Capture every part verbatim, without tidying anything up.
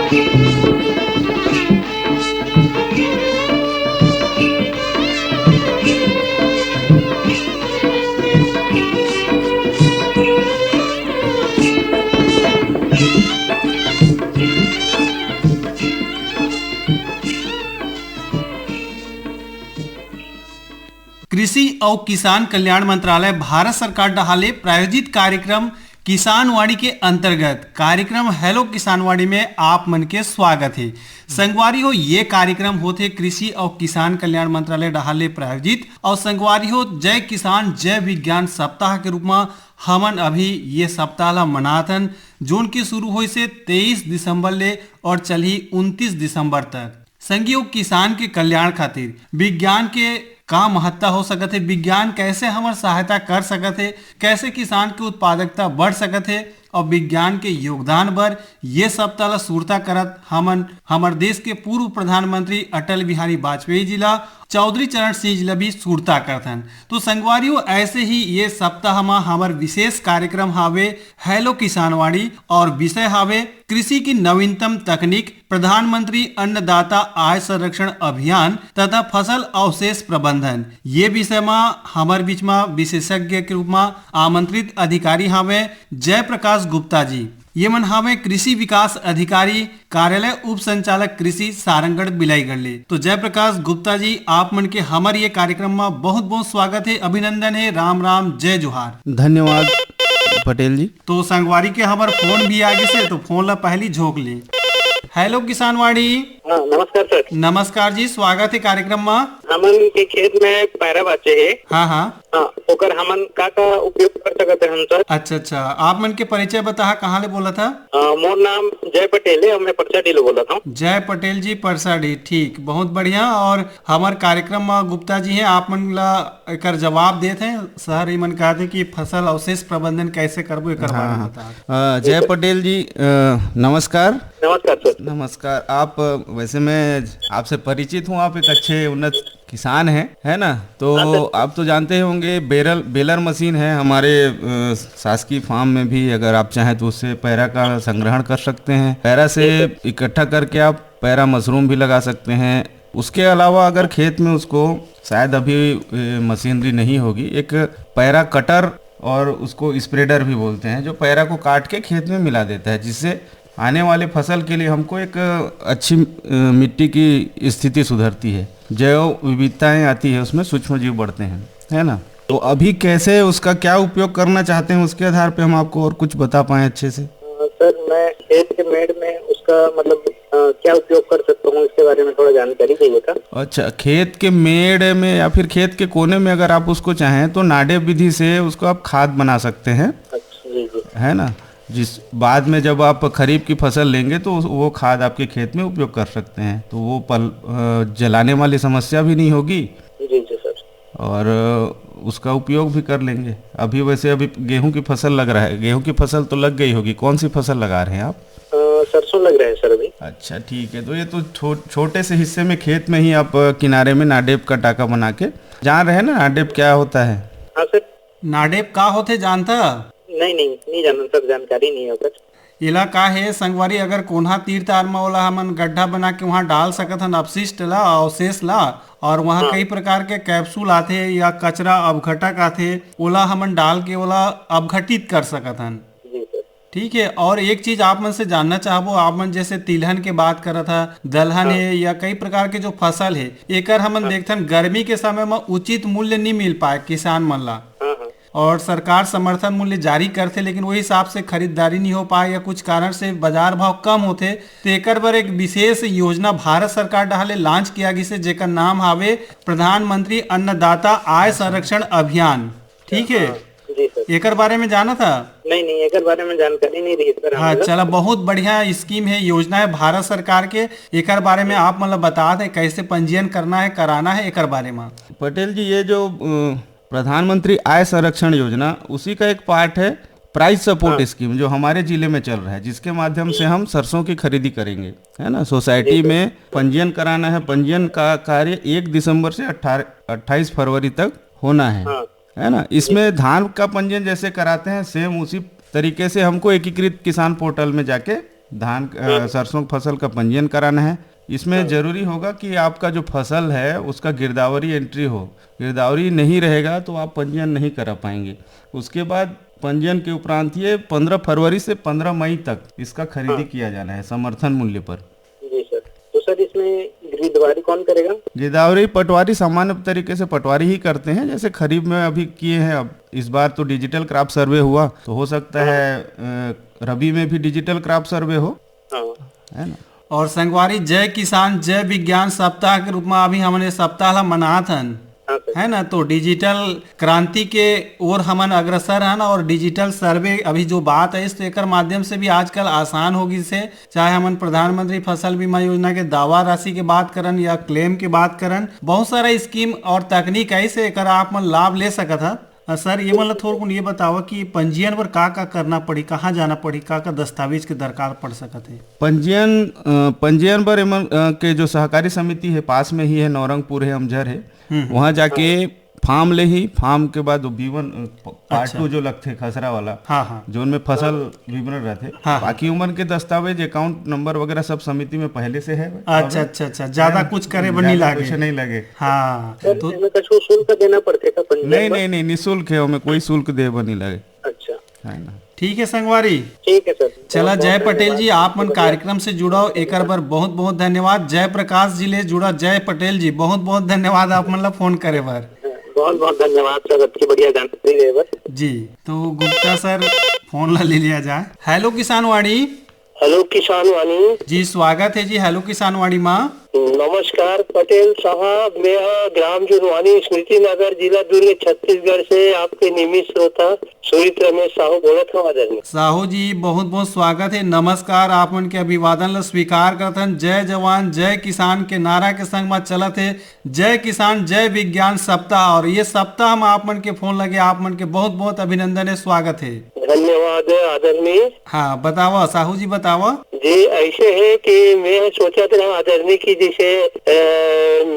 कृषि अउ किसान कल्याण मंत्रालय भारत सरकार डहार ले प्रायोजित कार्यक्रम किसानवाणी के अंतर्गत कार्यक्रम हेलो किसानवाणी में आप मन के स्वागत हे। संगवारी हो, ये कार्यक्रम होथे कृषि अउ किसान कल्याण मंत्रालय डहार ले प्रायोजित। अउ संगवारी हो, जय किसान जय विज्ञान सप्ताह के रूप में हमन अभी ये सप्ताह ला मनाथन, जोन के शुरू होइस हे तेईस दिसंबर ले और चलही उनतीस दिसंबर तक। संगी हो, किसान के कल्याण खातिर विज्ञान के का महत्ता हो सकत हे, विज्ञान कैसे हमर सहायता कर सकत हे, कैसे किसान के उत्पादकता बढ़ सकत हे, और विज्ञान के योगदान बर ये सप्ताह ला सुरता करत हमन हमर देश के पूर्व प्रधानमंत्री अटल बिहारी वाजपेयी जी ला, चौधरी चरण सिंह जी ला भी सुरता करथन। तो संगवारी हो, ऐसे ही ये सप्ताह मा हमर विशेष कार्यक्रम हावे हेलो किसानवाणी और विषय हावे कृषि की नवीनतम तकनीक, प्रधानमंत्री अन्नदाता आय संरक्षण अभियान तथा फसल अवशेष प्रबंधन। ये विषय मा हमर बीच मा विशेषज्ञ के रूप मा आमंत्रित अधिकारी हावे जय प्रकाश गुप्ता जी। ये मन हावे कृषि विकास अधिकारी, कार्यालय उप संचालक कृषि, सारंगढ़ बिलाईगढ़ ले। तो जय प्रकाश गुप्ता जी, आप मन के हमर ये कार्यक्रम मा बहुत बहुत स्वागत हे, अभिनंदन हे, राम राम, जय जोहार। धन्यवाद पटेल जी। तो संगवारी के हमर फोन भी आ गिस हे, तो फोन ला पहली झोंक ले। हेलो किसानवाणी। हाँ, नमस्कार सर। नमस्कार जी, स्वागत हे कार्यक्रम मा। हमन के खेत में पैरा बाचे हे। हाँ, हाँ। हाँ, ओकर हमन का का उपयोग कर सकत हन सर? अच्छा, अच्छा, आप मन के परिचय बताहा, कहाँ ले बोलत हा? अ, मोर नाम जय पटेल हे और मैं परसाडी ले बोलत हूँ। जय पटेल जी, परसाडी, ठीक, बहुत बढ़िया। और हमर कार्यक्रम मा गुप्ता जी हे, आप मन ला एकर जवाब देत हे। सर, ये मन कहत हे कि फसल अवशेष प्रबंधन कैसे करबो, एकर बारे में हाँ, बता। अ, जय पटेल जी, अ, नमस्कार। नमस्कार सर। नमस्कार। आप, वैसे मैं आपसे परिचित हूँ, आप एक अच्छे उन्नत किसान हैं, है ना? तो हाँ सर। आप तो जानते ही होंगे, बेरल, बेलर मशीन है हमारे, अ, शासकीय फार्म में भी, अगर आप चाहें तो उससे पैरा का संग्रहण कर सकते हैं। पैरा से इकट्ठा करके आप पैरा मशरूम भी लगा सकते हैं। उसके अलावा अगर खेत में उसको, शायद अभी, अ, मशीनरी नहीं होगी, एक पैरा कटर और उसको स्प्रेडर भी बोलते हैं, जो पैरा को काट के खेत में मिला देता है, जिससे आने वाले फसल के लिए हमको एक अच्छी, अ, मिट्टी की स्थिति सुधरती है, जैव विविधताएं आती है, उसमें सूक्ष्म जीव बढ़ते हैं, है ना? तो अभी कैसे उसका क्या उपयोग करना चाहते हैं, उसके आधार पे हम आपको और कुछ बता पाएं अच्छे से। अ, सर, मैं खेत के मेड़ में उसका, मतलब, अ, क्या उपयोग कर सकता हूँ, इसके बारे में थोड़ा जानकारी चाहिए था। अच्छा, खेत के मेड़ में या फिर खेत के कोने में अगर आप उसको चाहें तो नाडेप विधि से उसको आप खाद बना सकते हैं। अच्छा, जी, जी। है ना? जिस बाद में जब आप खरीफ की फसल लेंगे तो उस, वो खाद आपके खेत में उपयोग कर सकते हैं, तो वो पल, अ, जलाने वाली समस्या भी नहीं होगी। जी, जी सर। और, अ, उसका उपयोग भी कर लेंगे। अभी वैसे अभी गेहूं की फसल लग रहा है, गेहूं की फसल तो लग गई होगी, कौन सी फसल लगा रहे हैं आप? अ, सरसों लग रहा है सर अभी। अच्छा, ठीक है, तो ये तो छो-, छोटे से हिस्से में खेत में ही आप, अ, किनारे में नाडेप का टाका बना के, जान रहे हैं ना नाडेप क्या होता है? हाँ सर। नाडेप का होथे जानता? नहीं, नहीं, नहीं जानन सर, जानकारी नहीं है ओकर। एला का हे संगवारी, अगर कोन्हा तीर तार म ओला हमन गड्ढा बना के वहाँ डाल सकत हन अपशिष्ट ला, अवशेष ला, और वहाँ हाँ। कई प्रकार के कैप्सूल आथे या कचरा अपघटक आथे, ओला हमन डाल के ओला अपघटित कर सकत हन। जी सर। ठीक है, और एक चीज आप मन से जानना चाहबो, आप मन जैसे तिलहन के बात करत हा, दलहन हाँ। हे या कई प्रकार के जो फसल हे, एकर हमन हाँ। देखथन गर्मी के समय म उचित मूल्य नी मिल पाए किसान मन ला। हाँ, हाँ। और सरकार समर्थन मूल्य जारी करथे, लेकिन वही हिसाब से खरीदारी नहीं हो पाए या कुछ कारण से बाजार भाव कम होथे, तो एकर बर एक विशेष योजना भारत सरकार डहार ले लॉन्च किया गिसे, जेकर नाम हावे प्रधानमंत्री अन्नदाता आय संरक्षण अभियान। ठीक है, हाँ, जी सर। एकर बारे में जाना था? नहीं, नहीं, एकर बारे में जानकारी नहीं रही सर हाँ, हमला। चला, बहुत बढ़िया स्कीम है, योजना है भारत सरकार के। एकर बारे में आप मतलब बता दें, कैसे पंजीयन करना है, कराना है, एकर बारे में। पटेल जी, ये जो, अ, प्रधानमंत्री आय संरक्षण योजना, उसी का एक पार्ट है प्राइस सपोर्ट हाँ। स्कीम, जो हमारे जिले में चल रहा है, जिसके माध्यम से हम सरसों की खरीदी करेंगे, है ना? सोसाइटी जी, जी। में पंजीयन कराना है। पंजीयन का कार्य एक दिसंबर से अठारह, अट्ठाईस फरवरी तक होना है, हाँ। है ना? इसमें धान का पंजीयन जैसे कराते हैं, सेम उसी तरीके से हमको एकीकृत किसान पोर्टल में जाके धान अ, सरसों की फसल का पंजीयन कराना है। इसमें जरूरी होगा कि आपका जो फसल है उसका गिरदावरी एंट्री हो। गिरदावरी नहीं रहेगा तो आप पंजीयन नहीं करा पाएंगे। उसके बाद पंजीयन के उपरांत ये पन्द्रह फरवरी से पन्द्रह मई तक इसका खरीदी किया जाना है समर्थन मूल्य पर। जी सर। तो सर, इसमें गिरदावरी कौन करेगा? गिरदावरी पटवारी सामान्य तरीके से पटवारी ही करते हैं, जैसे खरीफ में अभी किए हैं। अब इस बार तो डिजिटल क्रॉप सर्वे हुआ, तो हो सकता है अ, रबी में भी डिजिटल क्रॉप सर्वे हो, हाँ। है ना? और संगवारी, जय किसान जय विज्ञान सप्ताह के रूप में अभी हमन ये सप्ताह ला मनात हन, हाँ सर। है ना? तो डिजिटल क्रांति के ओर हमन अग्रसर हन और डिजिटल सर्वे अभी जो बात है, तो एकर माध्यम से भी आजकल आसान हो गिस हे। चाहे हमन प्रधानमंत्री फसल बीमा योजना के दावा राशि के बात करन या क्लेम के बात करन, बहुत सारा स्कीम और तकनीक ऐसे एकर आप मन लाभ ले सकत ह। अ, सर, ये मन ला थोरकुन ये बतावा कि पंजीयन बर का का करना पड़ी, कहाँ जाना पड़ी, का का दस्तावेज के दरकार पड़ सकत हे? पंजीयन अ, पंजीयन बर एमन अ, के जो सहकारी समिति है, पास में ही है, नौरंगपुर है, अमझर है, वहाँ जाके फॉर्म ले ही, फॉर्म के बाद वो बी वन पार्ट अच्छा। टू जो लगथे खसरा वाला, हाँ, हाँ। जोन में फसल विवरण रहथे, हाँ। बाकी उमन के दस्तावेज, अकाउंट नंबर वगैरह सब समिति में पहले से है। अच्छा, अच्छा, अच्छा, ज्यादा कुछ करे बर नहीं ज्यादा लागे। कुछ नहीं लगे। हाँ, सर, तो इसमें कुछ शुल्क देना पड़थे का पंजीयन नहीं, बर? नहीं, नहीं, निःशुल्क है, ओमे कोई शुल्क दे बर नहीं लगे, अच्छा, है ना? ठीक है संगवारी, ठीक है सर। चला बहुत जय बहुत पटेल जी, धन्यवाद। आप मन कार्यक्रम से जुड़व, एकर बर बहुत बहुत धन्यवाद। जय प्रकाश जी ले जुड़व, जय पटेल जी, बहुत बहुत धन्यवाद आप मन ला फोन करे बर। बहुत बहुत धन्यवाद सर, अतकी बढ़िया जानकारी दे बर। जी, तो गुप्ता सर, फोन ला ले लिया जाए। हेलो किसान वाणी। हेलो किसान वाणी। जी, स्वागत है जी हेलो किसान वाणी मा। नमस्कार पटेल साहब, मैं ह ग्राम जुनवानी, स्मृति नगर, जिला दुर्ग, छत्तीसगढ़ से आपके नियमित श्रोता सुरित रमेश साहू बोलत हूँ आदरणीय। साहू जी, बहुत बहुत स्वागत है, नमस्कार, आप मन के अभिवादन ला स्वीकार करथन। जय जवान जय किसान के नारा के संग मा चलत है जय किसान जय विज्ञान सप्ताह, और ये सप्ताह मा आप मन के फोन लगे, आप मन के बहुत बहुत अभिनंदन है, स्वागत है। धन्यवाद आदरणीय। हाँ, बतावा साहू जी, बतावा। जी, ऐसे है कि मैं सोचत रहा आदरणीय कि जैसे, अ,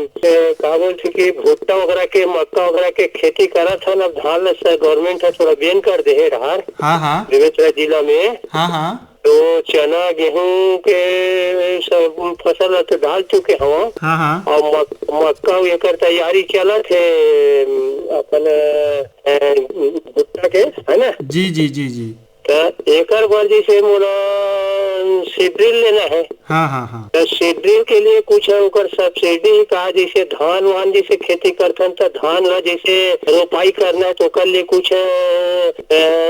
अ, का बोलथे कि भुट्टा वगैरह के, मक्का वगैरह के खेती करत हन, अब धान ल स-, गवर्नमेंट ह थोड़ा बैन कर दे हे डहार, हाँ, हाँ, बेमेतरा जिला में। हाँ, हाँ, तो चना, गेहूं के सब फसल ल तो डाल चुके हवं। हाँ, हाँ, और मक-, मक्का एकर तैयारी चलत हे, अपन, अ, भुट्टा के, है ना? जी, जी, जी, जी, त एकर बर जैसे मोला सीड ड्रिल लेना है, हाँ, हाँ, हाँ, त सीड ड्रिल के लिए कुछ है ओकर सब्सिडी का? जैसे धान वान जैसे खेती करथन त धान ला जैसे रोपाई करना है तो ओकर लिए कुछ, अ,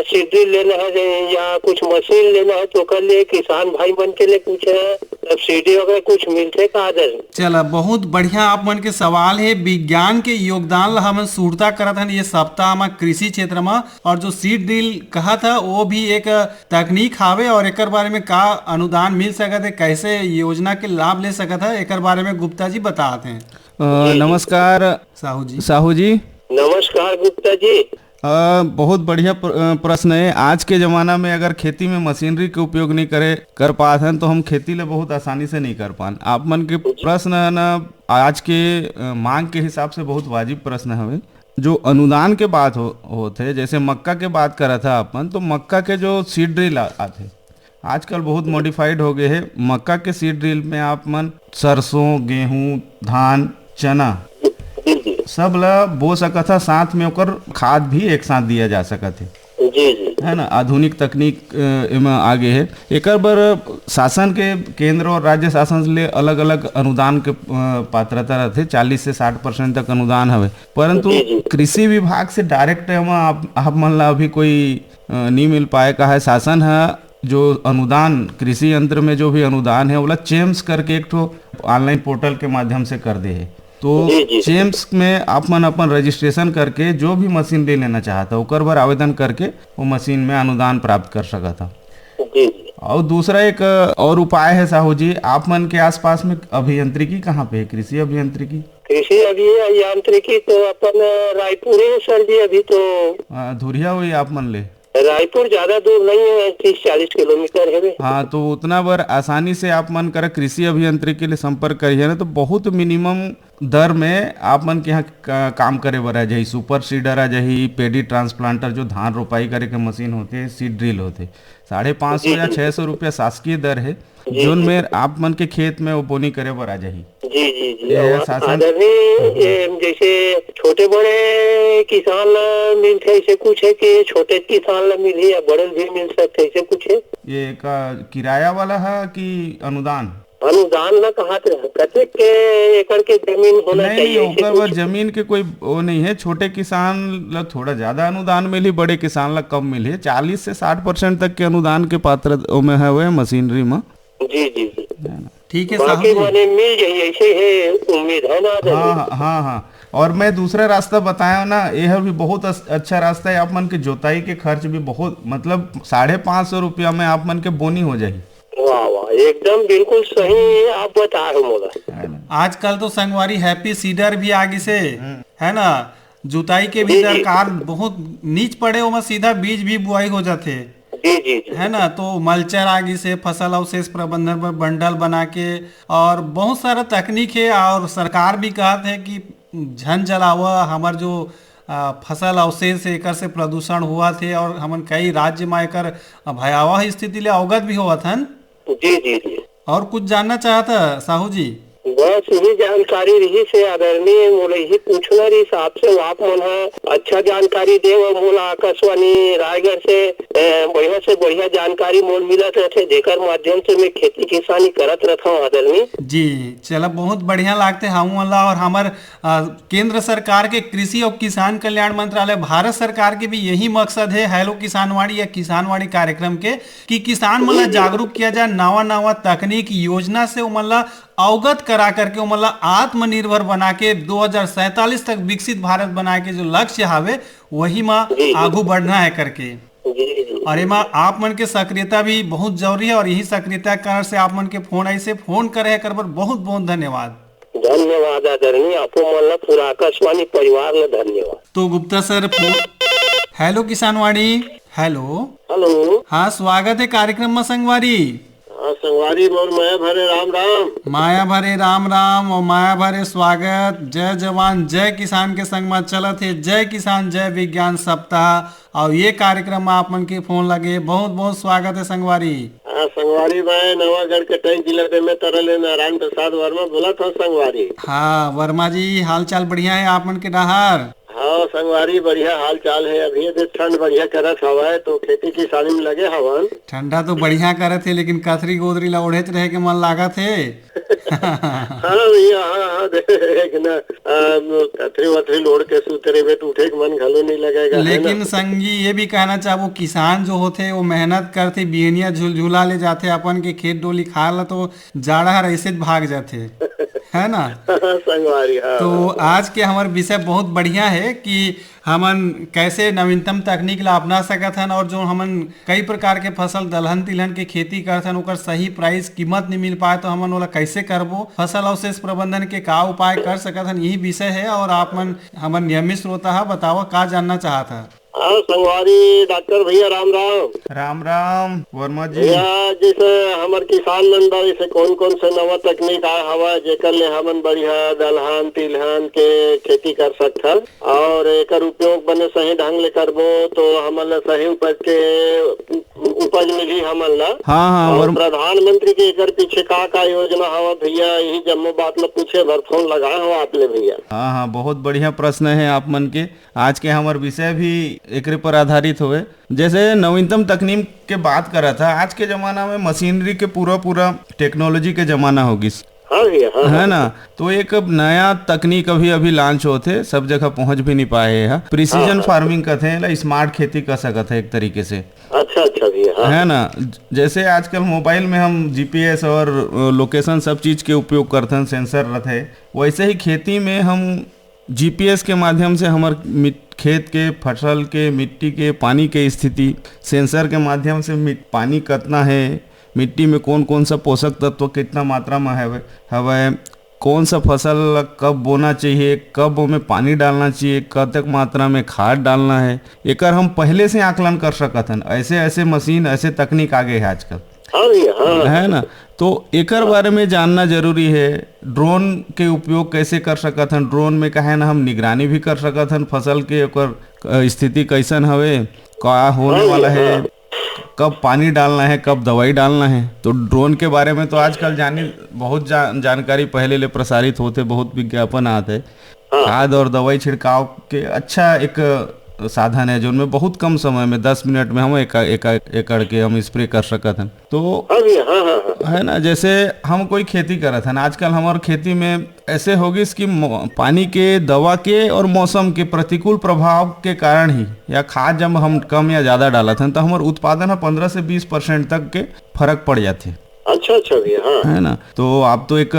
सीड ड्रिल लेना है या कुछ मशीन लेना है तो ओकर लिए किसान भाई मन के लिए कुछ, अ, सब्सिडी वगैरह कुछ मिलथे का आदरणीय? चला, बहुत बढ़िया आप मन के सवाल है। विज्ञान के योगदान ला हमन सुरता करत हन ये सप्ताह मा कृषि क्षेत्र मा, और जो सीड ड्रिल कहा था वो भी एक तकनीक हावे, और एकर बारे में का अनुदान मिल सकत है, कैसे योजना के लाभ ले सकत है, एकर बारे में गुप्ता जी बतात हैं। अ, नमस्कार साहू जी। साहू जी। नमस्कार गुप्ता जी। अ, बहुत बढ़िया प्र-, अ, प्रश्न है। आज के जमाना में अगर खेती में मशीनरी के उपयोग नहीं करे, कर पात हन, तो हम खेती ले बहुत आसानी से नहीं कर पान। आप मन के प्रश्न है ना, आज के, अ, मांग के हिसाब से बहुत वाजिब प्रश्न हवे। जो अनुदान के बात हो, होत है, जैसे मक्का के बात करा था अपन, तो मक्का के जो सीड ड्रिल आ-, आथे, आजकल बहुत मॉडिफाइड हो गए है। मक्का के सीड ड्रिल में आप मन सरसों, गेहूं, धान, चना जी जी। सब ला बो सकत ह, साथ में ओकर खाद भी एक साथ दिया जा सकत है, जी जी। है ना? आधुनिक तकनीक, अ, एमा आगे है। एकर बर शासन के, केंद्र और राज्य शासन ले अलग-अलग अनुदान के, अ, पात्रता रहथे। चालीस से साठ परसेंट तक अनुदान हवे, परंतु जी, जी। कृषि विभाग से डायरेक्ट एमा आप, आप मन ला अभी कोई, अ, नहीं मिल पाए का है। शासन ह जो अनुदान, कृषि यंत्र में जो भी अनुदान है, ओला चेम्स करके एक ठो ऑनलाइन पोर्टल के माध्यम से कर दे है। तो जी, जी। चेम्स में आप मन अपन रजिस्ट्रेशन करके जो भी मशीन ले लेना चाहता, ओकर बर आवेदन करके वो मशीन में अनुदान प्राप्त कर सकत ह। जी जी। और दूसरा एक, अ, और उपाय है साहू जी, आप मन के आसपास में अभियंत्रिकी कहाँ पे है, कृषि अभियंत्रिकी? कृषि अभियांत्रिकी तो अपन रायपुर है सर जी, अभी तो। अ, धुरिया हुई आप मन ले? रायपुर ज्यादा दूर नहीं है, तीस चालीस किलोमीटर है बे। हाँ, तो उतना बर आसानी से आप मन करा कृषि अभियंत्रिकी ले संपर्क करिए ना, तो बहुत मिनिमम दर में आप मन के यहाँ का-, काम करे बर आ जाही। सुपर सीडर आ जाही, पेडी ट्रांसप्लांटर, जो धान रोपाई करे के मशीन होथे, सीड ड्रिल होथे, साढ़े पाँच सौ जी, या जी। छः सौ रुपया शासकीय दर है, जी, जोन जी। में आप मन के खेत में वो बोनी करे बर आ जाही। जी, जी, जी। ये और शासन आदरणीय, ये जैसे छोटे बड़े किसान ला मिलथे, ऐसे कुछ है कि छोटे किसान ला मिलही या बड़े भी मिल सकथे, ऐसे कुछ है? ये का किराया वाला है कि अनुदान? अनुदान ला कहात रहे, कतेक के एकड़ के जमीन होना नहीं, चाहिए, नहीं, ऐसे ओकर बर कुछ? जमीन के कोई वो नहीं है। छोटे किसान ला थोड़ा ज्यादा अनुदान मिलही, बड़े किसान ला कम मिलही। चालीस से साठ परसेंट तक के अनुदान के पात्र ओमे हवे मशीनरी में। जी, जी, जी। है ना? ठीक है, साहू बाकी जी। माने मिल जाही, ऐसे है उम्मीद है ना, हाँ, आदरणीय? हाँ, हाँ, हाँ। और मैं दूसरा रास्ता बताया ना, ये भी बहुत अस-, अच्छा रास्ता है। आप मन के जोताई के खर्च भी बहुत, मतलब, साढ़े पाँच सौ रुपया में आप मन के बोनी हो जाही। वाह, वाह, एकदम बिल्कुल सही आप बता रहे हो मोला। है ना? आजकल तो संगवारी हैप्पी सीडर भी आ गिसे, हम्म। है ना? जुताई के भी जी, जी। दरकार बहुत नीच पड़े, ओमा सीधा बीज भी बुआई हो जाथे। जी, जी, जी। है ना? तो मल्चर आ गिसे, फसल अवशेष प्रबंधन पर बंडल बना के, और बहुत सारा तकनीक है, और सरकार भी कहत है कि झन जलावा, हमर जो, आ, फसल अवशेष है, एकर से प्रदूषण हुआ थे, और हमन कई राज्य में एकर भयावह स्थिति ले अवगत भी होवत हन। जी, जी, जी। और कुछ जानना चाहत है, साहू जी? बस यही जानकारी रही से आदरणीय, मोला यही पूछना रही आपसे, आप मन ह अच्छा जानकारी देव, और मोला आकाशवाणी रायगढ़ से, ए, बढ़िया से बढ़िया जानकारी मोल मिलत रहथे, जेकर माध्यम से मैं खेती किसानी करत रहथव आदरणीय। जी, चला, बहुत बढ़िया लागथे हमू मन ला, और हमर, आ, केंद्र सरकार के कृषि और किसान कल्याण मंत्रालय, भारत सरकार के भी यही मकसद है हेलो किसानवाड़ी या किसानवाड़ी कार्यक्रम के, कि किसान मन ला जी, जी। जागरूक किया जाए, नवा नवा तकनीक योजना से ओमन ला अवगत करा करके ओमन ला आत्मनिर्भर बना के दो हज़ार सैंतालीस तक विकसित भारत बनाए के जो लक्ष्य हावे, वही मा जी, जी। आगू बढ़ना है करके। जी, जी। और एमा आप मन के सक्रियता भी बहुत जरूरी है, और यही सक्रियता के कारण से आप मन के फोन आई से फोन करे है, कर बर बहुत बहुत धन्यवाद। धन्यवाद आदरणीय, आपो मन ला पूरा आकाशवाणी परिवार ला धन्यवाद। तो गुप्ता सर, फो-, हेलो किसानवाड़ी, हेलो। हेलो। हाँ, स्वागत है कार्यक्रम में संगवारी। हाँ, संगवारी मोर माया भरे राम राम। माया भरे राम राम और माया भरे स्वागत। जय जवान, जय किसान के संग में चलत है जय किसान, जय विज्ञान सप्ताह। और ये कार्यक्रम में आप मन के फोन लगे, बहुत बहुत स्वागत है संगवारी। हाँ, संगवारी, मैं नवागढ़ के टैंक जिला दे में तरल नारायण प्रसाद वर्मा बोला था संगवारी। हाँ, वर्मा जी, हाल चाल बढ़िया है आप मन के डहार? हाँ, संगवारी, बढ़िया हाल चाल है। अभी अभी ठंड बढ़िया करत हवय, तो खेती किसानी में लगे हवन। ठंडा तो बढ़िया करत है, लेकिन कथरी गोदरी ला ओढ़ेच रहे के मन लागत है। हाँ भैया, हाँ, हाँ, देख ना, आ, कथरी वथरी लोढ़ के सूते रहिबे, तो उठे के मन घलो नहीं लगेगा, है ना? लेकिन संगी, ये भी कहना चाहबो, किसान जो होथे, वो मेहनत करथे, बिहनिया झुलझुला ले जाथे, अपन के खेत डोली खार ला, तो जाड़ा हर ऐसे भाग जाथे, है ना? संगवारी, हाँ। तो आज के हमर विषय बहुत बढ़िया है कि हमन कैसे नवीनतम तकनीक ला अपना सकत हन, और जो हमन कई प्रकार के फसल, दलहन तिलहन के खेती करत हन, ओकर सही प्राइस, कीमत नहीं मिल पाए, तो हमन ओला कैसे करबो, फसल अवशेष प्रबंधन के का उपाय कर सकत हन, यही विषय है। और आप मन हमर नियमित श्रोता हा, बतावा का जानना चाहत हा? हाँ, संगवारी डॉक्टर भैया, राम राम। राम राम वर्मा जी। भैया, जैसे हमर किसान मन बर जैसे कौन कौन से नवा तकनीक आए हवा, जेकर ले हमन बढ़िया दलहन तिलहन के खेती कर सकथन और एकर उपयोग बने सही ढंग ले करबो, तो हमन ल सही उपज के उपज मिलही हमन ल। हाँ, हाँ, और वर्म- प्रधानमंत्री के एकर पीछे का का योजना हवा भैया, यही जम्मो बात ल पूछे बर फोन लगाए हो आप ले भैया। हाँ, हाँ, बहुत बढ़िया प्रश्न है आप मन के। आज के हमर विषय भी एकरे पर आधारित होवे। जैसे नवीनतम तकनीक के बात करत हा, आज के जमाना में मशीनरी के पूरा, पूरा टेक्नोलॉजी के जमाना हो गिस। हाँ भैया, हाँ, है हाँ। ना? तो एक नया तकनीक अभी, अभी लॉन्च होत हे, सब जगह पहुंच भी नहीं पाए हे। प्रिसीजन हाँ, हाँ। फार्मिंग कहते हैं, ला स्मार्ट खेती कर सकत है एक तरीके से। अच्छा, अच्छा भैया, हाँ। है ना? जैसे आजकल मोबाइल में हम जीपीएस और, अ, लोकेशन सब चीज के उपयोग करते हैं, सेंसर रहते हैं, वैसे ही खेती में हम जीपीएस के माध्यम से हमर मिट-, खेत के, फसल के, मिट्टी के, पानी के स्थिति, सेंसर के माध्यम से मिट-, पानी कतना है, मिट्टी में कौन कौन सा पोषक तत्व कितना मात्रा में हवे, हवय, कौन सा फसल ला कब बोना चाहिए, कब ओमे पानी डालना चाहिए, कतक मात्रा में खाद डालना है, एकर हम पहले से आकलन कर सकत हन। ऐसे ऐसे मशीन, ऐसे तकनीक आ गए हैं आजकल। हाँ भैया, हाँ। है ना? तो एकर बारे में जानना जरूरी है। ड्रोन के उपयोग कैसे कर सकत हन? ड्रोन में कहे ना हम निगरानी भी कर सकत हन फसल के, ओकर अ, स्थिति कैसन हवे, का होने वाला है, कब पानी डालना है, कब दवाई डालना है। तो ड्रोन के बारे में तो आजकल जानी बहुत जा, जानकारी पहले ले प्रसारित होते, बहुत विज्ञापन आते। खाद और दवाई छिड़काव के अच्छा एक साधन है, जोन में बहुत कम समय में दस मिनट में हम एक, एक एकड़ के हम स्प्रे कर सकत हन। तो हाँ भैया, हाँ, हाँ, हाँ। है ना, जैसे हम कोई खेती करत हन, आजकल हमार खेती में ऐसे होगिस कि मौ-, पानी के, दवा के और मौसम के प्रतिकूल प्रभाव के कारण ही, या खाद जब हम कम या ज्यादा डालत हन, तो हमार उत्पादन ह पन्द्रह से बीस परसेंट तक के फर्क पड़ जाथे। अच्छा, अच्छा भैया, हाँ। है ना? तो आप तो एक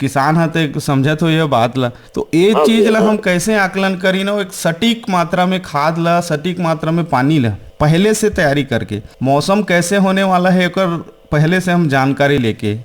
किसान ह, तो एक समझत हो ये बात ला। तो ये हाँ चीज भैया, ला हाँ। हम कैसे आकलन करी ना, एक सटीक मात्रा में खाद ला, सटीक मात्रा में पानी ला पहले से तैयारी करके, मौसम कैसे होने वाला है, एकर पहले से हम जानकारी लेके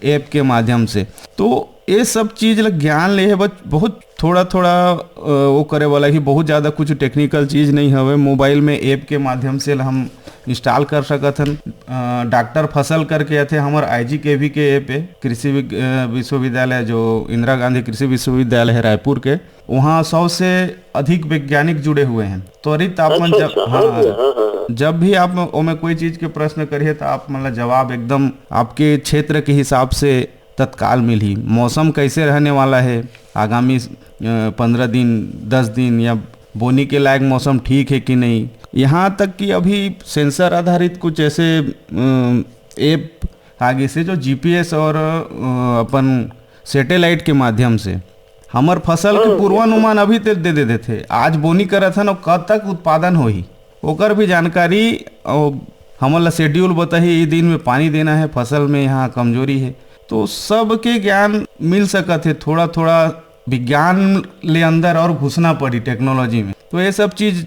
ऐप के माध्यम से, तो ये सब चीज ला ज्ञान ले हे, बस बहुत थोड़ा थोड़ा अ, वो करे वाला ही, बहुत ज्यादा कुछ टेक्निकल चीज नहीं हवे। मोबाइल में ऐप के माध्यम से हम इंस्टॉल कर सकत हन। अ, डॉक्टर फसल करके आथे, हमर आईजीकेवी के ऐप है, कृषि विग-, अ, विश्वविद्यालय, जो इंदिरा गांधी कृषि विश्वविद्यालय है रायपुर के, वहाँ सौ से अधिक वैज्ञानिक जुड़े हुए हैं। त्वरित आप मन अच्छा, जब, अच्छा, हाँ हाँ, भैया, हाँ, हाँ, हाँ। जब भी आप ओमे कोई चीज के प्रश्न करिए, तो आप मतलब जवाब एकदम आपके क्षेत्र के हिसाब से तत्काल मिलही। मौसम कैसे रहने वाला है आगामी अ, पन्द्रह दिन, दस दिन, या बोनी के लायक मौसम ठीक है कि नहीं। यहाँ तक कि अभी सेंसर आधारित कुछ ऐसे अ, ऐप आ गए से जो जीपीएस और अ, अपन सैटेलाइट के माध्यम से हमर फसल के पूर्वानुमान अभी ते दे दे देथे। आज बोनी करत हन, कब तक उत्पादन होही, ओकर भी जानकारी, अ, हमन ला शेड्यूल बताही, ये दिन में पानी देना है, फसल में यहाँ कमजोरी है, तो सबके ज्ञान मिल सकत है। थोड़ा थोड़ा विज्ञान ले अंदर और घुसना पड़ी टेक्नोलॉजी में। तो ये सब चीज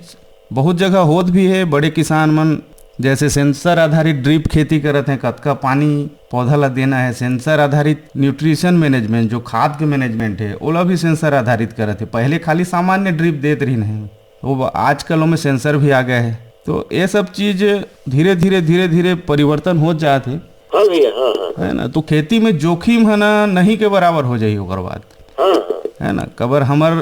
बहुत जगह होत भी है। बड़े किसान मन जैसे सेंसर आधारित ड्रिप खेती करत हैं, कतका पानी पौधा ला देना है, सेंसर आधारित न्यूट्रिशन मैनेजमेंट, जो खाद के मैनेजमेंट है, ओला भी सेंसर आधारित करत है। पहले खाली सामान्य ड्रिप देत रहिन है, वो आजकल ओमे सेंसर भी आ गया है। तो ये सब चीज धीरे धीरे धीरे धीरे परिवर्तन हो जात है। हाँ भैया, हाँ, हाँ, है ना? तो खेती में जोखिम है ना, नहीं के बराबर हो जाही ओकर बाद, हाँ, हाँ। है ना? कबर हमर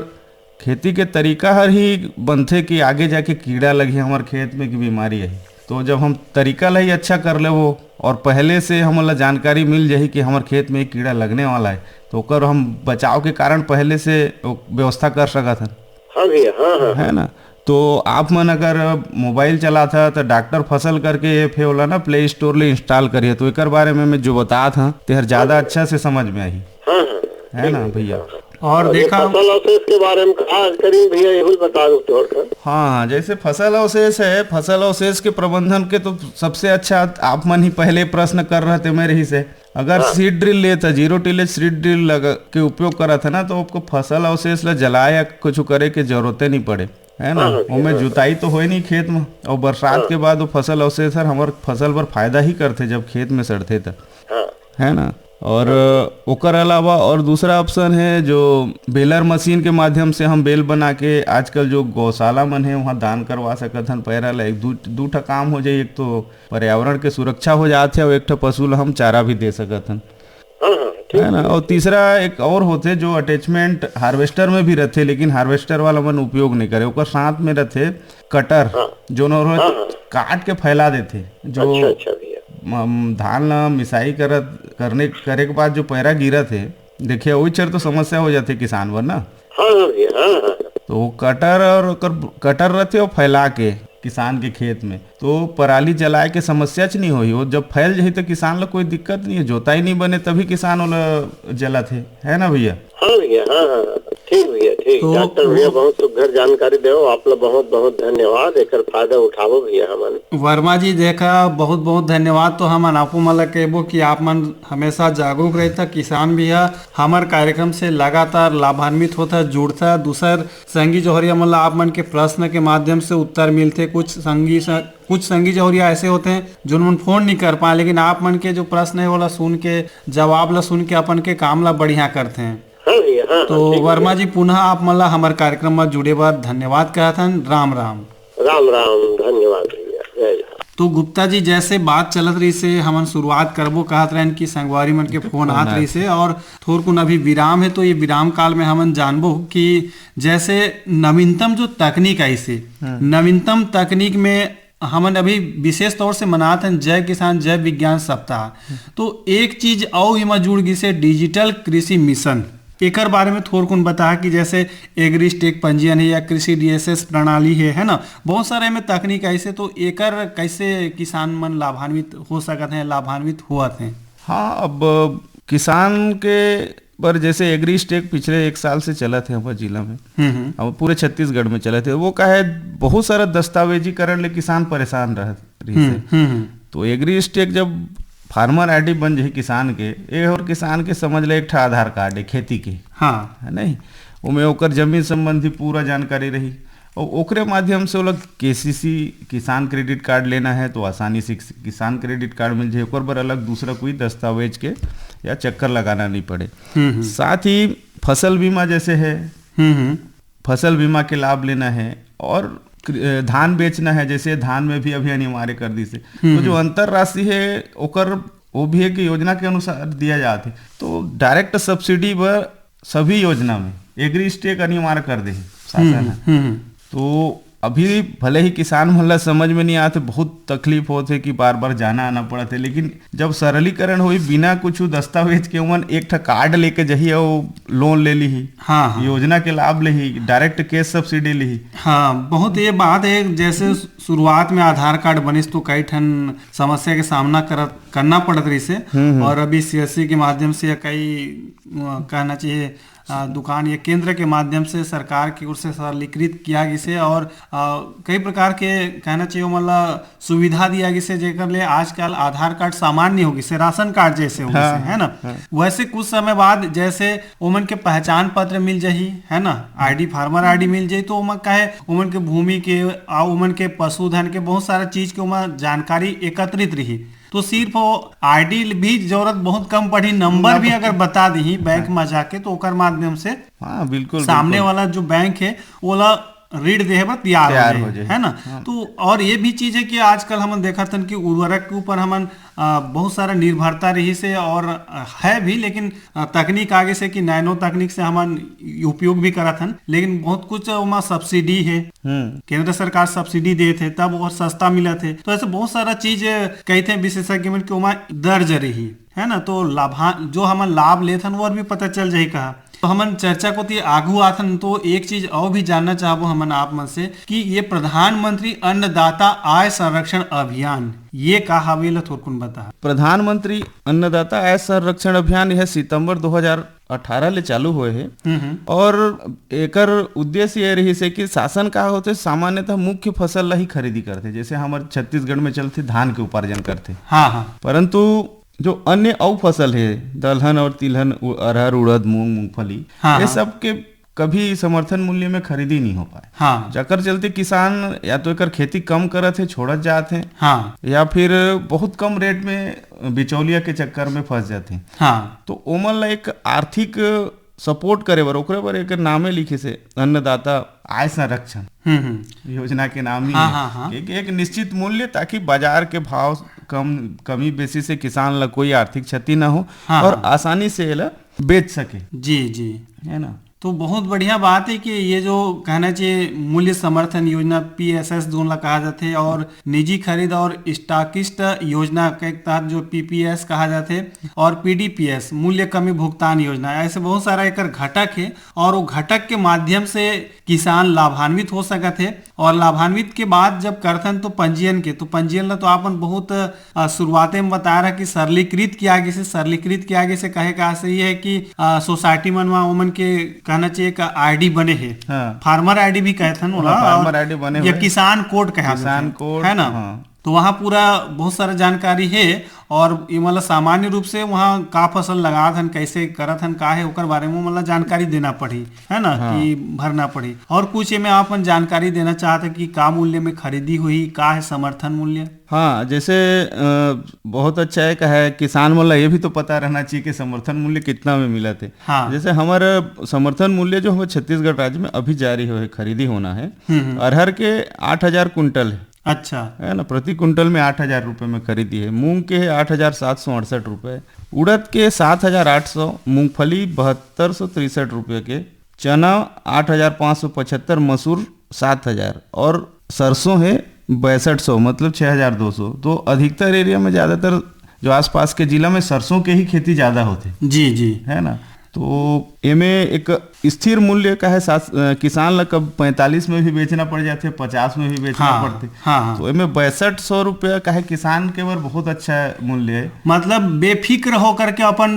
खेती के तरीका हर ही बनथे कि आगे जाके कीड़ा लगही हमर खेत में कि बीमारी आही। तो जब हम तरीका ला ही अच्छा कर लेबो और पहले से हमन ला जानकारी मिल जाही कि हमर खेत में कीड़ा लगने वाला है, तो ओकर हम बचाव के कारण पहले से ओ व्यवस्था कर सकत हन। हाँ भैया, हाँ, हाँ। है ना? तो आप मन अगर मोबाइल चलात ह, तो डॉक्टर फसल करके ऐप हे, ओला ना प्ले स्टोर ले इंस्टॉल करिए। तो एकर बारे में मैं जो बतात हूँ, तेहर ज्यादा अच्छा से समझ में आही। हाँ, हाँ। है ना भैया? और ये देखा फसल अवशेष के बारे में का करीन भैया, यही बता दो थोड़ा सा। हाँ, जैसे फसल अवशेष है, फसल अवशेष के प्रबंधन के तो सबसे अच्छा आप मन ही पहले प्रश्न कर रहे थे मेरे ही से। अगर सीड ड्रिल लेता, जीरो टिलेज सीड ड्रिल लगा के उपयोग करत है ना, तो आपको फसल अवशेष ला जलाए या कुछ करे के जरूरते नहीं पड़े, है ना? हाँ, हाँ, ओमे हाँ। जुताई तो होए नहीं खेत में, और बरसात के बाद वो फसल अवशेष हर हमर फसल बर फायदा ही करथे जब खेत में सड़थे त, हाँ। है ना? और ओकर अलावा और दूसरा ऑप्शन है जो बेलर मशीन के माध्यम से हम बेल बना के, आजकल जो गौशाला मन है वहाँ दान करवा सकत हन पैरा ला। एक दू दू ठा काम हो जाए, एक तो पर्यावरण के सुरक्षा हो जात है और एक ठा पशु ला हम चारा भी दे सकत हन, हाँ, हाँ, ठीक। है ना? और तीसरा एक और होथे जो अटैचमेंट हार्वेस्टर में भी रहथे, लेकिन हार्वेस्टर वाला मन उपयोग नहीं करे, ओकर साथ में रहथे कटर, हाँ। जो न हाँ, होथे हाँ। काट के फैला देथे, जो अच्छा, अच्छा भैया। म-, धान ला मिसाई करत करने करे के बाद जो पैरा गिरत है, देखिए वही चर तो समस्या हो जाथे किसान बर ना। हाँ, हाँ भैया, हाँ, हाँ। तो वो कटर और ओकर कटर रहथे और फैला के किसान के खेत में, तो पराली जलाए के समस्या च नहीं होही। वो जब फैल जाही तो किसान ला कोई दिक्कत नहीं है, जोताई नहीं बने तभी किसान ओला जलत है, है ना भैया? हाँ भैया, हाँ, हाँ, ठीक भैया, ठीक। तो डॉक्टर भैया वो बहुत सुघर जानकारी देव, आप ला बहुत बहुत धन्यवाद, एकर फायदा उठावो भैया हमन। वर्मा जी, देखा, बहुत बहुत धन्यवाद। तो हमन आपो मन ला कहबो कि आप मन हमेशा जागरूक रहता, किसान भी है हमर कार्यक्रम से लगातार लाभान्वित होता, जुड़ता। दूसर संगी जौहरिया मन ला आप मन के प्रश्न के माध्यम से उत्तर मिलथे। कुछ संगी स-, कुछ संगी जौहरिया ऐसे होथे जो मन फोन नहीं कर पाए, लेकिन आप मन के जो प्रश्न है ओला सुन के, जवाब ला सुन के अपन के काम ला बढ़िया करथे। हाँ, तो ठीक है। वर्मा जी, पुनः आप मन ला हमर कार्यक्रम में जुड़े बर धन्यवाद कहत हन। राम राम। राम राम, धन्यवाद भैया, जय राम। तो गुप्ता जी, जैसे बात चलत रहिसे, हमन शुरुआत करबो कहत रहन कि संगवारी मन के फोन आत रहिसे और थोरकुन अभी विराम है, तो ये विराम काल में हमन जानबो कि जैसे नवीनतम जो तकनीक आइसे, नवीनतम तकनीक में हमन अभी विशेष तौर से मनात हन जय किसान जय विज्ञान सप्ताह। तो एक चीज अउ एमा जुड़ गिसे, डिजिटल कृषि मिशन। एकर बारे में थोरकुन बता कि जैसे एग्रीस्टेक पंजीयन है या कृषि डीएसएस प्रणाली है, है ना, बहुत सारे में तकनीक ऐसे, तो एकर कैसे किसान मन लाभान्वित हो सकत हैं, लाभान्वित होत हैं? हाँ, अब किसान के पर जैसे एग्रीस्टेक पिछले एक साल से चलत है हमारे जिला में, हम्म, हम्म। अब पूरे छत्तीसगढ़ में चलत है, वो का है, बहुत सारा दस्तावेजीकरण ले किसान परेशान रहत रहिस है। हम्म, हम्म, हम्म। तो एग्रीस्टेक जब फार्मर आईडी बन जाही किसान के, ए और किसान के समझ ले एक ठा आधार कार्ड है खेती के, हाँ। है नहीं? ओमे ओकर जमीन संबंधी पूरा जानकारी रही और ओकरे माध्यम से ओला केसीसी किसान क्रेडिट कार्ड लेना है तो आसानी से किसान क्रेडिट कार्ड मिल जाए, ओकर बर अलग दूसरा कोई दस्तावेज के या चक्कर लगाना नहीं पड़े। हम्म, हम्म। साथ ही फसल बीमा जैसे है, हम्म, हम्म। फसल बीमा के लाभ लेना है और क्र-, धान बेचना है, जैसे धान में भी अभी अनिवार्य कर दिस है। हम्म, तो जो हम्म। अंतर राशि है ओकर वो भी एक योजना के अनुसार दिया जात है। तो डायरेक्ट सब्सिडी बर सभी योजना में एग्रीस्टेक अनिवार्य कर दे हे शासन हम्म, है। हम्म, हम्म। तो अभी भले ही किसान मन ला समझ में नहीं आते, बहुत तकलीफ होत है कि बार-बार जाना आना पड़त है, लेकिन जब सरलीकरण होई, बिना कुछ दस्तावेज के ओमन एक ठा कार्ड लेके जही अउ लोन ले लीही, हाँ, हाँ। योजना के लाभ लेही, डायरेक्ट कैश सब्सिडी लेही। हाँ, बहुत ये बात है, जैसे शुरुआत में आधार कार्ड बनिस तो कई ठन समस्या के सामना करत, करना पड़त रहिस है, हम्म, हम्म। और अभी सीएससी के माध्यम से या कई, अ, कहना चाहिए, अ, दुकान या केंद्र के माध्यम से सरकार की ओर से सरलीकृत किया गिसे और, अ, कई प्रकार के, कहना चाहिए, ओमन ला सुविधा दिया गिसे, जेकर ले आजकल आधार कार्ड सामान्य हो गिसे, राशन कार्ड जैसे हो गिसे, हाँ, है ना? हाँ। वैसे कुछ समय बाद जैसे ओमन के पहचान पत्र मिल जाही, है ना, आईडी, फार्मर आईडी मिल जाही, तो ओमन काहे, ओमन के भूमि के, आ ओमन के पशुधन के बहुत सारा चीज के ओमा जानकारी एकत्रित रही। तो सिर्फ वो आईडी भी जरूरत बहुत कम पड़ी, नंबर भी अगर बता दीही बैंक में जाके, तो ओकर माध्यम से हाँ, बिल्कुल, सामने बिल्कुल। वाला जो बैंक है, ओला ऋण देहे बर तैयार हो तैयार जाए, हो जाए। है ना? हाँ। तो और ये भी चीज है कि आजकल हमन देखत हन कि उर्वरक के ऊपर हमन, अ, बहुत सारा निर्भरता रहिस है और, अ, है भी, लेकिन, अ, तकनीक आगे से कि नैनो तकनीक से हमन उपयोग भी करत हन, लेकिन बहुत कुछ ओमा सब्सिडी है। हम्म। केंद्र सरकार सब्सिडी देत है, तब और सस्ता मिलत है। तो ऐसे बहुत सारा चीज कहिथे विशेषज्ञ मन के ओमा दर्ज रही, है ना? तो लाभा-, जो हमन लाभ लेत हन, वो भी पता चल जाही कहा। तो हमन चर्चा कोति आगू आथन, तो एक चीज और भी जानना चाहबो हमन आप मन से कि ये प्रधानमंत्री अन्नदाता आय संरक्षण अभियान, ये का हवे, ला थोरकुन बता। प्रधानमंत्री अन्नदाता आय संरक्षण अभियान यह सितंबर दो हज़ार अठारह ले चालू होए हे हम्म, हम्म। और एकर उद्देश्य ये रहिस हे कि शासन का होथे, सामान्यतः मुख्य फसल ला ही खरीदी करथे, जैसे हमर छत्तीसगढ़ में चलथे धान के उपार्जन करथे। हाँ, हाँ। परंतु जो अन्य अउ फसल हे, दलहन और तिलहन, उ-, अरहर, उड़द, मूंग, मूंगफली, हाँ, ये हाँ। सब के कभी समर्थन मूल्य में खरीदी नहीं हो पाए। हाँ। जेकर चलते किसान या तो एकर खेती कम करत हे, छोड़त जात हे, हाँ। या फिर बहुत कम रेट में बिचौलिया के चक्कर में फंस जात हे। हाँ। तो ओमन ला एक आर्थिक सपोर्ट करे बर, ओकरे बर एक नामे लिखिस हे, अन्नदाता आय संरक्षण हम्म, हम्म। योजना के नाम ही हाँ, है हाँ, हाँ। कि, कि एक निश्चित मूल्य, ताकि बाजार के भाव कम, कमी बेसी से किसान ला कोई आर्थिक क्षति ना हो हाँ, और हाँ। आसानी से एला बेच सके। जी, जी। है ना? तो बहुत बढ़िया बात है कि ये जो कहना चाहिए मूल्य समर्थन योजना, पीएसएस जोन ला कहा जाथे, और निजी खरीद और स्टॉकिस्ट योजना के तहत जो पीपीएस कहा जाथे और पीडीपीएस, मूल्य कमी भुगतान योजना, ऐसे बहुत सारा एकर घटक है और वो घटक के माध्यम से किसान लाभान्वित हो सकत है। और लाभान्वित के बाद जब करथन तो पंजीयन के, तो पंजीयन ला तो आपन बहुत, अ, शुरुआते में बता रहा कि सरलीकृत किया गिसे, सरलीकृत किया गिसे कहे का आशय ये है कि, अ, सोसाइटी मन मा ओमन के कहना चाहिए एक आईडी बने हे, हाँ। फार्मर आईडी भी कहथन ओला, हाँ, फार्मर और आईडी बने या हुए। किसान कोड कहा किसान जाथे, कोड, है ना? हाँ। तो वहाँ पूरा बहुत सारा जानकारी है और ये मतलब सामान्य रूप से वहाँ का फसल लगात हन, कैसे करत हन, का है, ओकर बारे में मतलब जानकारी देना पड़ी, है ना, हाँ। कि भरना पड़ी। और कुछ ये में आप मन जानकारी देना चाहत है कि का मूल्य में खरीदी हुई, का है समर्थन मूल्य? हाँ, जैसे, अ, बहुत अच्छा है, का है, किसान मन ला ये भी तो पता रहना चाहिए कि समर्थन मूल्य कितना में मिलत हे। हाँ। जैसे हमर समर्थन मूल्य जो हमर छत्तीसगढ़ राज्य में अभी जारी होए, खरीदी होना है, हम्म, हम्म। अरहर के आठ हजार कुंटल है। अच्छा। है ना, प्रति कुंटल में आठ हजार रुपए में खरीदी है, मूंग के है आठ हजार सात सौ अड़सठ रुपए, उड़द के सात हजार आठ सौ, मूंगफली बहत्तर सौ तिरसठ रुपए के, चना आठ हजार पाँच सौ पचहत्तर, मसूर सात हजार और सरसों है बैसठ सौ, मतलब छः हजार दो सौ। तो अधिकतर एरिया में, ज़्यादातर जो आसपास के जिला में सरसों के ही खेती ज़्यादा होते, जी, जी। है ना। तो एमे एक स्थिर मूल्य का है, सात, अ, किसान ला कब पैंतालीस में भी बेचना पड़ जाते, पचास में भी बेचना हाँ, पड़ते। हाँ, हाँ। तो एमे बैसठ सौ रुपया का है, किसान के बर बहुत अच्छा मूल्य है। मतलब बेफिक्र होकर के अपन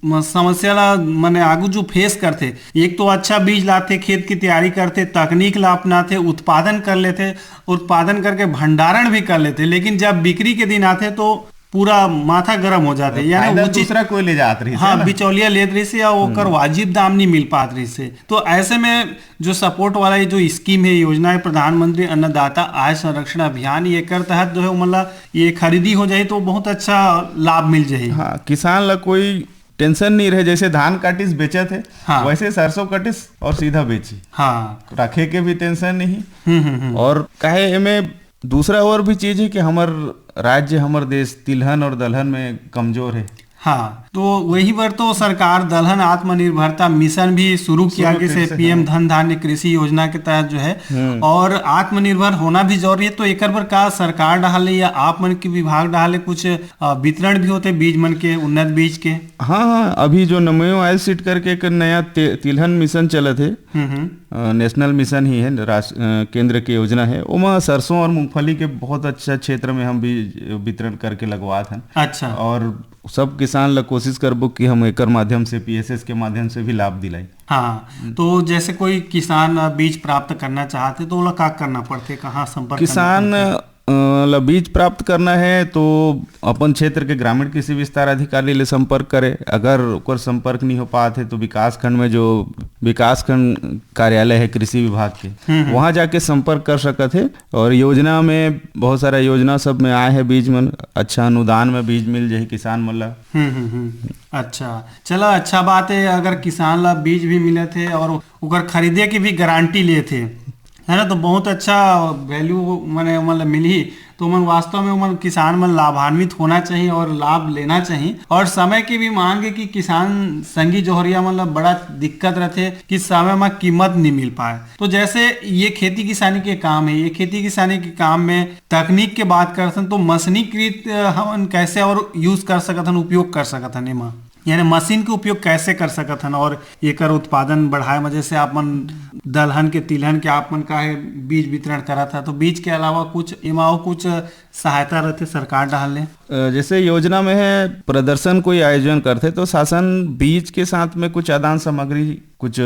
म-, समस्या ला, माने आगू जो फेस करथे, एक तो अच्छा बीज लाथे, खेत की तैयारी करथे, तकनीक ला अपनाथे, उत्पादन कर लेथे, उत्पादन करके भंडारण भी कर लेथे, लेकिन जब बिक्री के दिन आथे तो पूरा माथा गरम हो जाथे। यानी फायदा उचित दूसरा कोई ले जात रहिस, हाँ, है ना? बिचौलिया लेत रहिस या ओकर हम्म। वाजिब दाम नहीं मिल पात रहिस। तो ऐसे में जो सपोर्ट वाला ये जो स्कीम है, योजना है, प्रधानमंत्री अन्नदाता आय संरक्षण अभियान, ये कर तहत जो है, मतलब, ये खरीदी हो जाए तो बहुत अच्छा लाभ मिल जाए। हाँ, किसान ला कोई टेंशन नहीं रहे, जैसे धान काटिस बेचत है, हाँ। वैसे सरसों काटिस और सीधा बेची। हाँ। रखे के भी टेंशन नहीं। हम्म, हम्म, हम्म। और काहे एमे दूसरा और भी चीज है कि हमर राज्य, हमर देश तिलहन और दलहन में कमजोर है। हाँ, तो वही बर तो सरकार दलहन आत्मनिर्भरता मिशन भी शुरू किया शुरू गया फिर से, पीएम हाँ। धन धान्य कृषि योजना के तहत जो है, हम्म। और आत्मनिर्भर होना भी जरूरी है। तो एकर बर का सरकार डहार ले या आप मन के विभाग डहार ले कुछ, अ, वितरण भी होथे बीज मन के, उन्नत बीज के? हाँ, हाँ, अभी जो नमो आयल सीड करके एक नया ते-, तिलहन मिशन चलत है, हम्म, हम्म। अ, नेशनल मिशन ही है, रास-, अ, केंद्र के योजना है, ओमा सरसों और मूंगफली के बहुत अच्छा क्षेत्र में हम बीज वितरण करके लगवात हन। अच्छा। और सब किसान ला कोशिश करबो कि हम एकर माध्यम से, पीएसएस के माध्यम से भी लाभ दिलाई। हाँ, हम्म। तो जैसे कोई किसान, अ, बीज प्राप्त करना चाहथे, तो ओला का करना पड़थे, कहाँ संपर्क करना किसान, पड़थे? अ, ला बीज प्राप्त करना है, तो अपन क्षेत्र के ग्रामीण कृषि विस्तार अधिकारी ले संपर्क करे। अगर ओकर संपर्क नहीं हो पात है, तो विकास खंड में जो विकास खंड कार्यालय है कृषि विभाग के, हम्म, हम्म। वहाँ जाके संपर्क कर सकत है। और योजना में बहुत सारा योजना सब में आए हैं बीज मन, अच्छा अनुदान में बीज मिल जाही किसान मन ला। हम्म, हम्म, हम्म। अच्छा, चला, अच्छा बात है, अगर किसान ला बीज भी मिलत है और ओकर खरीदे की भी गारंटी लेत है, है ना, तो बहुत अच्छा वैल्यू, माने, मतलब, मिलही। तो मन वास्तव में, मन किसान मन लाभान्वित होना चाहिए और लाभ लेना चाहिए। और समय की भी मांग है कि किसान संगी जोहरिया मन ला बड़ा दिक्कत रहथे कि समय में कीमत नहीं मिल पाए। तो जैसे ये खेती किसानी के काम है, ये खेती किसानी के काम में तकनीक के बात करथन, तो मशीनीकृत, अ, हमन कैसे और यूज़ कर सकत हन, उपयोग कर सकत हन एमा, यानी मशीन के उपयोग कैसे कर सकत हन और एकर उत्पादन बढ़ाए में, जैसे आप मन दलहन के, तिलहन के आप मन का है बीज वितरण करत है, तो बीज के अलावा कुछ एमा और कुछ सहायता रहथे सरकार डहार ले? अ, जैसे योजना में है, प्रदर्शन कोई आयोजन करथे, तो शासन बीज के साथ में कुछ आदान सामग्री, कुछ, अ,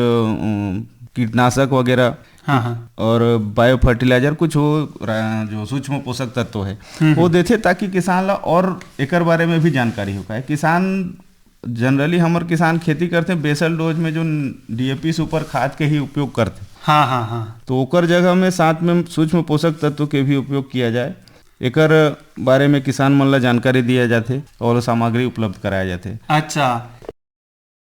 कीटनाशक वगैरह हाँ, हाँ। और बायो फर्टिलाइजर, कुछ वो रा-, जो सूक्ष्म पोषक तत्व है, हम्म, वो हम्म। देथे, ताकि किसान ला और एकर बारे में भी जानकारी हो पाए। किसान, जनरली हमर किसान खेती करथे, बेसल डोज में जो डीएपी सुपर खाद के ही उपयोग करथे। हाँ, हाँ, हाँ। तो ओकर जगह में साथ में सूक्ष्म पोषक तत्व के भी उपयोग किया जाए, एकर बारे में किसान मन ला जानकारी दिया जाथे और सामग्री उपलब्ध कराया जाथे। अच्छा,